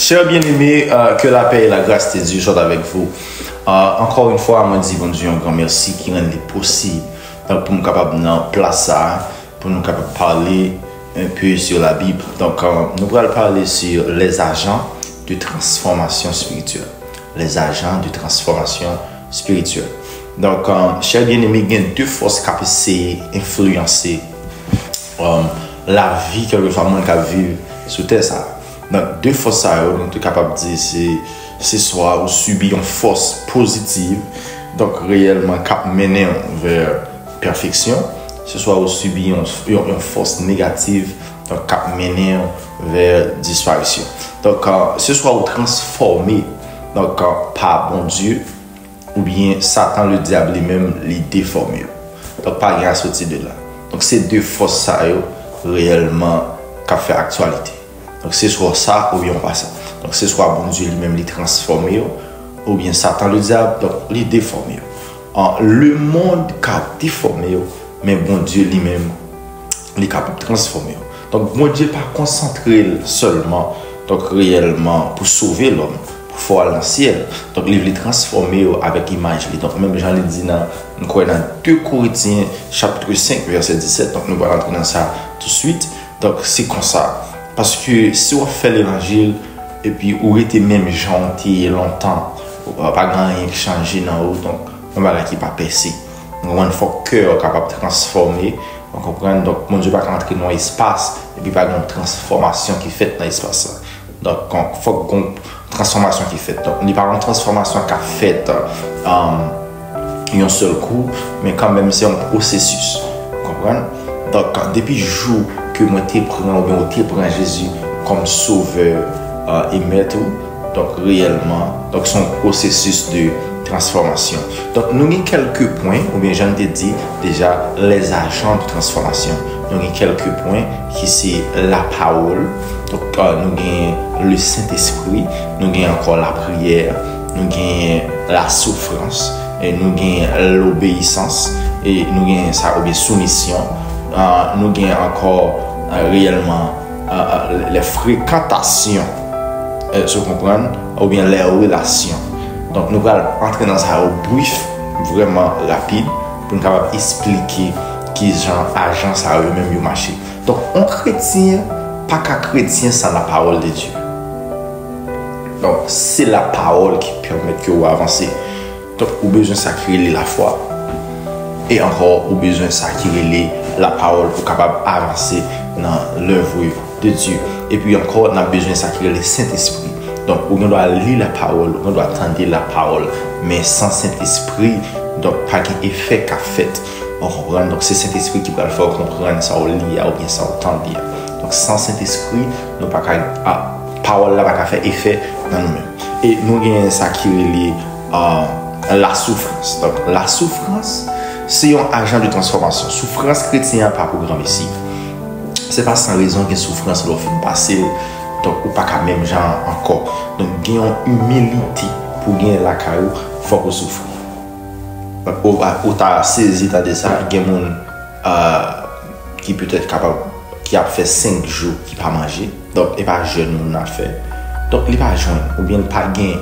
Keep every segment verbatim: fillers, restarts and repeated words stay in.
Chers bien-aimés, euh, que la paix et la grâce de Dieu soient avec vous. Euh, encore une fois, mwen di Bondye yon gran mèsi ki rann li posib, donk, pou m kapab nan plas sa a, pou nou kapab pale un peu sur la Bible. Donk, euh, nou pral pale sur les agents de transformation spirituelle. Les agents de transformation spirituelle. Donk, euh, chers bien-aimés, gen de fòs k ap eseye enfliyanse um, lavi kèlkeswa moun k ap viv sou tè sa a. Donk, de fòs sa yo, nou te kapab di se, se swa ou sibi yon fòs pozitiv, donk, reyèlman k ap mennen w vè pèfeksyon, se swa ou sibi yon, yon, yon fòs negatif, donk, k ap mennen w vè disparisyon. Donk, uh, se swa ou transfòme, donk, uh, pa Bondye, oubyen Satan, le dyab li menm, li defòme w. Donk, pa gen asoti de la. Donk, se de fòs sa yo reyèlman k ap fè aktyalite. Donk, se swa sa oubyen w pa sa. Donk, se swa Bondye li menm li transfòme w, oubyen Satan, le dyab, donk, li defòme w. An, lemonn ka defòme w, men Bondye li menm, li kapab transfòme w. Donk, Bondye pa konsantre l sèlman, donk, reyèlman pou sove lòm, pou fè w al nan syèl. Donk, li vle transfòme w avèk imaj li. Donk, menm jan li di nan, m kwè nan de Korentyen, chapit senk, vèsè disèt, donk, nou pral antre nan sa touswit. Donk, se konsa. Paske si w ap fè levanjil, epi ou rete menm jan w te ye lontan, pa gen anyen ki chanje nan ou, donk, yon bagay ki pa pèse. Ou konprann, fòk kè w kapab transfòme, ou konprann? Donk, Bondye pa ka antre nan yon espas, epi pa gen yon transfòmasyon ki fèt nan espas la. Donk, kon, fòk gen yon transfòmasyon ki fèt. Donk, li pa yon transfòmasyon k ap fèt, um, yon sèl kou, men kanmenm, se yon pwosesis. Ou konprann? Donk, depi jou ke mwen te pran, oubyen ou te pran Jezi kòm sovè, uh, e mèt ou, donk, reyèlman, donk, se yon pwosesis de transfòmasyon. Donk, nou gen kèlke pwen, oubyen jan n te di deja, les agents de transformation. Nou gen kèlke pwen ki se lapawòl. Donk, euh, nou gen le Sentespri, nou gen ankò lapriyè, nou gen lasoufrans, e nou gen lobeyisans, e nou gen sa, oubyen soumisyon. Euh, nou gen ankò, euh, reyèlman, euh, euh, les fréquentations, euh, si w konprann, oubyen les relations. Donk, nou pral antre nan sa yo brif, vrèman rapid, pou n kapab esplike kijan ajan sa yo menm yo mache. Donk, yon kretyen pa ka kretyen san la parole de Dieu. Donk, se lapawòl ki pèmèt ke w avanse. Donk, ou bezwen sa ki rele lafwa. E ankò, ou bezwen sa ki rele lapawòl pou w kapab avanse nan lèv de Dye. Epi ankò, n ap bezwen sa ki rele Sentespri. Donk, ou gen dwa li lapawòl, ou gen dwa tande lapawòl, men san Sentespri, donk, pa gen efè k ap fèt. Ou konprann? Donk, se Sentespri ki pral fè w konprann sa w li a oubyen sa w tande a. Donk, san Sentespri, nou pa ka, a, pawòl la pa ka fè efè nan nou menm. E nou gen sa ki rele, a, lasoufrans. Donk, lasoufrans, se yon ajan de transfòmasyon. Soufrans kretyen an pa pou granmesi. Se pa san rezon gen soufrans lè w fin pase l, donk, ou pa ka menm jan an ankò. Donk, gen yon imilite pou gen lakay ou, fòk ou soufri. Ou, ou ta sezi tande sa, gen moun, euh, ki petèt kapab, ki ap fè senk jou ki pa manje. Donk, e pa jèn moun nan ap fè. Donk, li pa jwenn, oubyen li pa gen.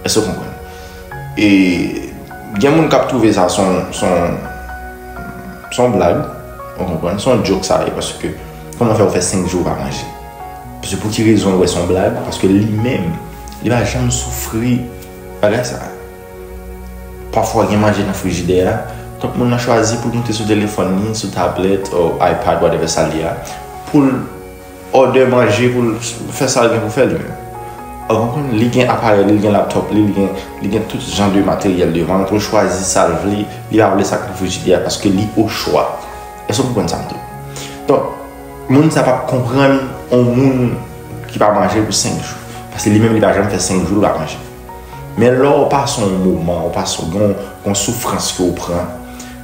Èske w konprann? E gen moun k ap twouve sa se yon, se yon, se yon blag, ou konprann? Se yon joke sa ye, paske kòman fè ou fè senk jou ou pa manje? Paske pou ki rezon ou wè se yon blag? Paske li menm, li pa janm soufri bagay sa. Pafwa gen manje nan frijidè a, donk moun nan chwazi pou l moute sou telefòn li, sou tablèt, ou iPad, whatever sa l ye a, pou l òdè manje, pou l fè sa l gen pou fè li menm. Ou konprann? Li gen aparèy li, li gen laptop li, li gen, li gen tout jan de materyèl devan l pou l chwazi sa l vle, li pa vle sa k nan frijidè a paske li o chwa. Èske w konprann sa m di w? Donk, moun sa p ap konprann yon moun ki pa manje pou senk jou. Paske li menm li pa janm fè senk jou l pa manje. Men lè w pase yon moman, w pase yon, yon soufrans ke w pran,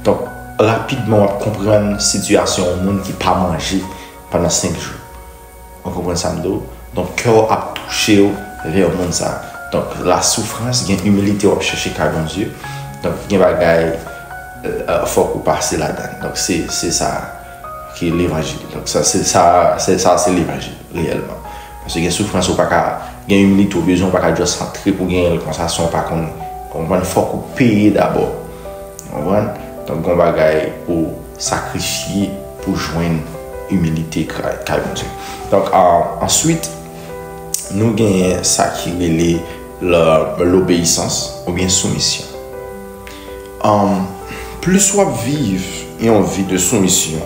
donk, rapidman w ap konprann sitiyasyon yon moun ki pa manje pandan senk jou. Ou konprann sa m di w? Donk, kè w ap touche w vè moun sa. Donk, lasoufrans, gen imilite w ap chèche kay Bondye. Donk, gen bagay, euh, fòk ou pase ladan l. Donk, se, se sa ki levanjil. Donk, sa, se sa, se sa, se levanjil, reyèlman. Paske gen soufrans ou pa ka, gen imilite ou bezwen, ou pa ka just antre pou genyen l konsa san w pa konn, konprann, fòk ou peye dabò. Konprann? Donk, gen bagay pou sakrifye pou jwenn imilite kay, kay Bondye. Donk, ah, answit, nou genyen sa ki rele la, lobeyisans oubyen soumisyon. Ahn, plis w ap viv yon vi de soumisyon,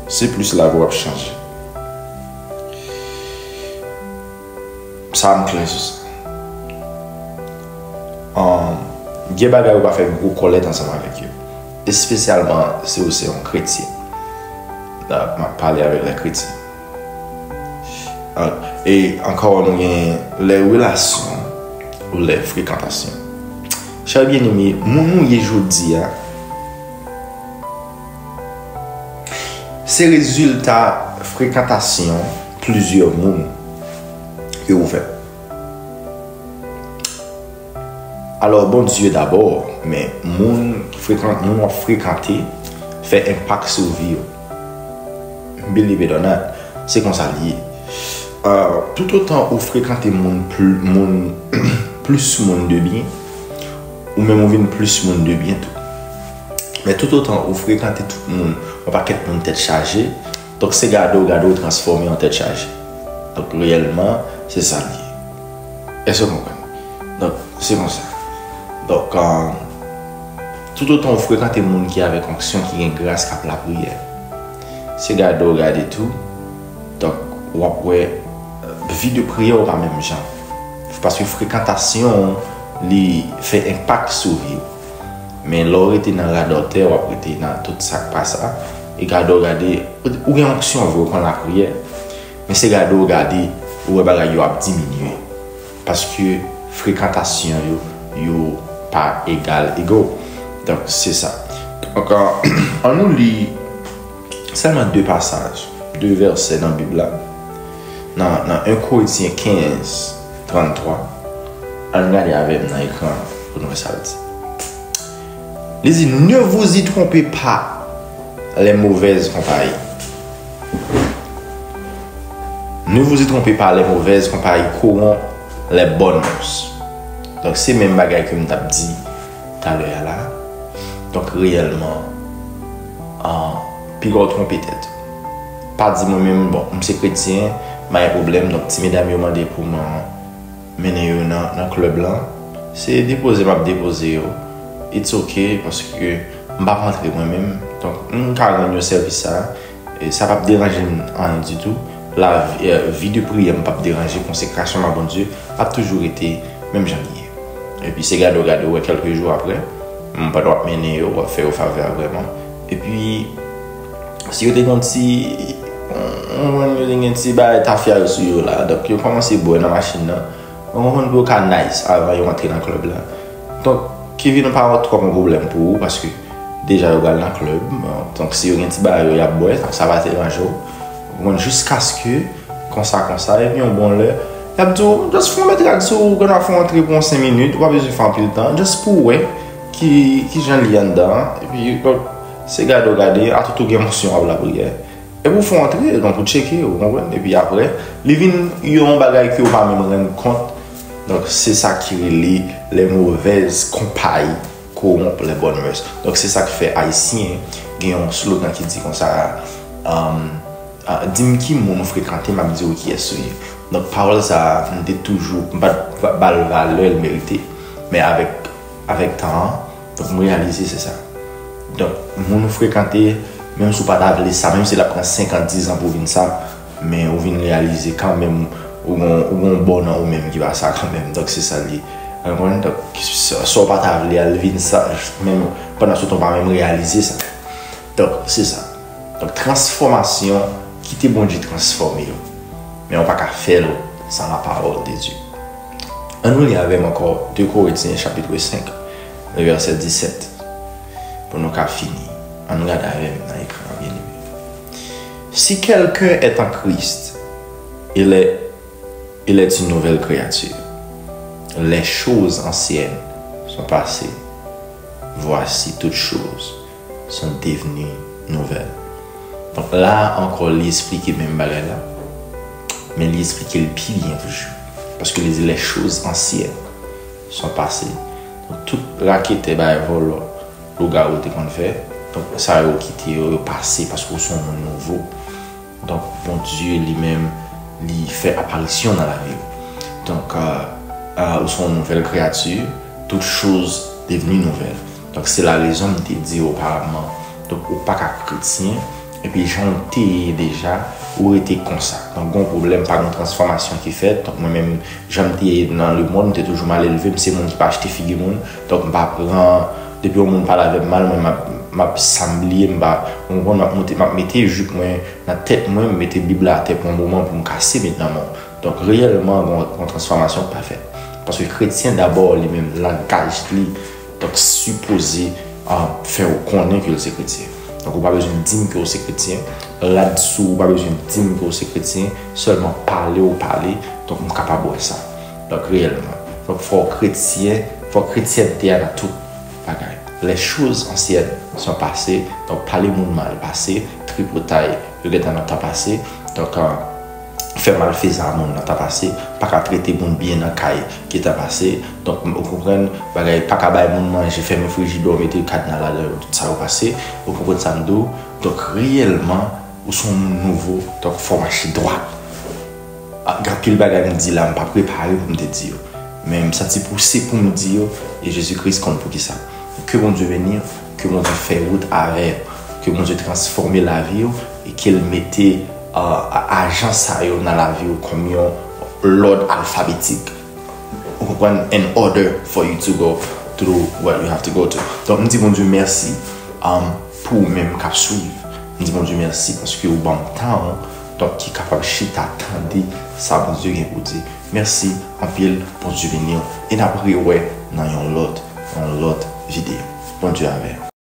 se plis lavi w ap chanje. Sa a m klè sou sa. Ahn, gen bagay ou pa fè gwo kòlèt ansanm avèk yo. Espesyalman si w se yon kretyen. La, m ap pale avèk lè kretyen. Ahn, e ankò nou gen lè relasyon ou lè frekantasyon. Chè byeneme, moun ou ye jodi a, se rezilta frekantasyon plizyè moun ke ou fè. Alò, Bondye dabò, men moun frekan-, moun w ap frekante fè enpak sou vi w. Believe it or not, se konsa l ye. Ah, toutotan ou frekante moun pl-, moun, plis moun de byen, ou menm ou vin plis moun de byen tou. Men toutotan ou frekante tout moun, yon pakèt moun tèt chaje, donk se gade w gade w transfòme an tèt chaje. Donk reyèlman, se sa l ye. Èske w konprann? Donk, se konsa. Donk, ah, toutotan ou frekante moun ki avèk onksyon, ki gen gras, k ap lapriyè, se gade w gade tou. Donk, w ap wè, vi de priyè w pa menm jan. Paske frekantasyon w, li fè enpak sou vi w. Men lè w rete nan radòtè, w ap rete nan tout sa k pa sa. E gade w gade, ou gen onksyon vre, ou konn lapriyè. Men se gade w gade, ou wè bagay yo ap diminye. Paske frekantasyon yo, yo pa egal ego. Donk, se sa. Donk, an nou li sèlman de pasaj, de vèsè nan Bib la. Nan, nan en Korentyen kenz, tranntwa, ann gade avè m nan ekran pou nou wè sa l di. Li di, ne vous y trompez pas, les mauvaises compagnies. Ne vous y trompez pas, les mauvaises compagnies corrompent les bonnes mœurs. Donk, se menm bagay ke m t ap di talè a la. Donk, reyèlman, an, piga w twonpe tèt ou. Pa di mwen menm, bon, m se kretyen, m pa gen pwoblèm, donk ti medam yo mande pou mwen mennen yo nan, nan klèb lan. Se depoze m ap depoze yo. It's ok, paske m p ap antre mwen menm. Donk, m ka rann yo sèvis sa. E sa p ap deranje m anyen ditou. La, eh, vi de priyè m p ap deranje, konsekrasyon m a Bondye ap toujou rete menm jan li ye. Epi se gade w gade w wè kèlke jou apre, m pa t w ap mennen yo, w ap fè yo favè a vrèman. Epi, si yo te gen ti, yo te gen ti bagay tafya yo sou yo la, donk yo kòmanse bwè nan machin nan. Ou konprann, pou yo ka nice avan yo antre nan klèb la. Donk, Kevin pa twòp yon pwoblèm pou ou, paske deja yo pral nan klèb. Donk, si yo gen ti bagay yo y ap bwè, sa pa deranje w. Ou konprann, jiskaske, konsa, konsa, epi yon bon lè, y ap di w, just fè yon mèt rad sou ou, ou konn ap fè yon antre pou yon senk minit, ou pa bezwen fè anpil tan, just pou w wè ki, ki jan l ye anndan an. Epi, donk, se gade w gade, atout ou gen onksyon w ap lapriyè. Epi w fè w antre, donk ou tcheke, ou konprann? Epi apre, li vin yon bagay ke w pa menm rann kont. Donk, se sa ki rele les mauvaises compagnies corrompent les bonnes mœurs. Donk, se sa k fè Ayisyen gen yon slogan ki di konsa, um, ah, di m ki moun ou frekante, m ap di w kiyès ou ye. Donk, pawòl sa a, m te toujou, m pa t ba l valè l merite. Men avèk, avèk tan an, donk, m reyalize se sa. Donk, moun ou frekante, menm si w pa ta vle sa, menm si l ap pran senk an, diz an pou w vin sa, men ou vin reyalize kanmenm, ou gon, ou gon bò nan ou menm ki pa sa kanmenm. Donk, se sa l ye. Ou konprann? Donk, sa, sa w pa ta vle a, l vin sa, menm pandan se tan w pa menm reyalize sa. Donk, se sa. Donk, transfòmasyon, kite Bondye transfòme w. Men w pa ka fè l san la parole de Dieu. Ann nou li avè m ankò de Korentyen chapit senk, le vèsè disèt, pou nou ka fini. Ann nou gade avè m nan ekran an, byeneme. Si quelqu'un est en Christ, il est, il est une nouvelle créature. Les choses anciennes sont passées. Voici toutes choses sont devenues nouvelles. Donk la ankò, li esplike menm bagay la. Men li eksplike l pi byen toujou. Paske li di, les choses anciennes sont passées. Donk, tout raketè, bagay vòlò, lougawou te konn fè, donk, sa yo kite yo, yo pase paske w se yon moun nouvo. Donk, Bondye li menm, li fè aparisyon nan lavi w. Donk, euh, euh, ou se yon nouvèl kreyati, toutes choses devenues nouvelles. Donk, se la rezon m te di oparavan. Donk, ou pa ka kretyen, epi jan w te ye deja, ou rete konsa. Donk, gon pwoblèm, pa gon transfòmasyon ki fèt. Donk, mwen menm, jan m te ye nan lemonn, m te toujou mal elve, m se moun ki pa achte figi moun. Donk, m pa pran, depi yon moun pale avè m mal, mwen, m ap, m ap sanble, m pa, w konprann, m ap monte, m ap mete jip mwen nan tèt mwen, m mete Bib la atè pou yon moman pou m kase met nan men w. Donk, reyèlman, gon, gon transfòmasyon k pa fèt. Paske kretyen dabò, li menm, langaj li, donk, sipoze, ah, fè w konnen ke l se kretyen. Donk, ou pa bezwen di m ke w se kretyen. Rad sou ou pa bezwen di m ke w se kretyen. Sèlman pale ou pale. Donk, m kapab wè sa. Donk, reyèlman. Donk, fò w kretyen, fò kretyènte a nan tout bagay. Les choses anciennes sont passées. Donk, pale moun mal pase, tripotay, yo gentan nan tan pase. Donk, ah, fè malfezan a moun nan tan pase, pa ka trete moun byen nan kay ki tan pase. Donk, ou konprann, bagay pa ka bay moun manje, fèmen frijidè w, mete kadna ladan yo, tout sa yo pase. Ou konprann sa m di w? Donk, reyèlman, ou se yon moun nouvo, donk fò w mache dwat. Ah, gen anpil bagay m di la, m pa prepare pou m te di yo. Men m santi pouse pou m di yo, e Jezi Kris konn poukisa. Ke Bondye beni w, ke Bondye fè wout avè w, ke Bondye transfòme lavi w, e ke l mete, ah, a- ajan sa yo nan lavi w kòm yon lòd alfabetik. Ou konprann? In order for you to go through what you have to go through. Donk, m di Bondye mèsi, um, pou ou menm k ap swiv. M di Bondye mèsi paske ou ban m tan, donk, ki kapab chita tande sa Bondye gen pou di. Mèsi anpil, Bondye beni w. E n ap rewè nan yon lòt, yon lòt videyo. Bondye avè w.